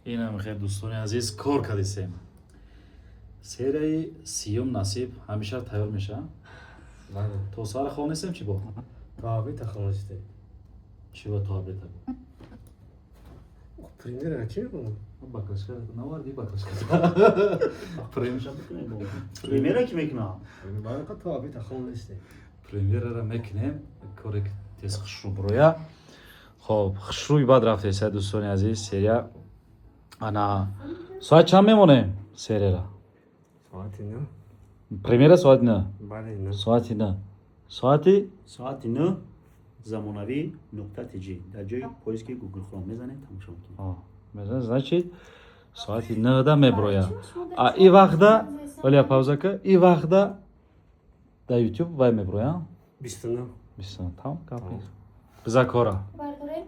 Инам хел, дӯстони азиз, кор кардисем. Серияи 30-ум насиб ҳамеша тайёр мешавад. Бале. То саҳар хоб нестем, чӣ бо? То обеда хонаште. Чӣ ба то обеда? Премьера чӣ мекунам? Баклажка наварди, баклажка. Премьера ки мекунам? Бале, то обеда хонаште. Премьерара мекунем, коре ки тез хушрӯ буроя. Хоб, хушрӯи баъд рафтеса, дӯстони азиз, серия. Ана соат чанд мемонем серияра? Соати 9. Премьера соати 9? Бале, 9. Соати 9. Соати Соати 9, замонавӣ.tj, дар ҷои поиски Google Chrome мезанед, тамошо мекунед. Мезанед, значит, соати 9-да меброя. А и вақта, вале пауза ка, и вақта дар YouTube вай меброя. 29. 29, там гап нест. Биза кора.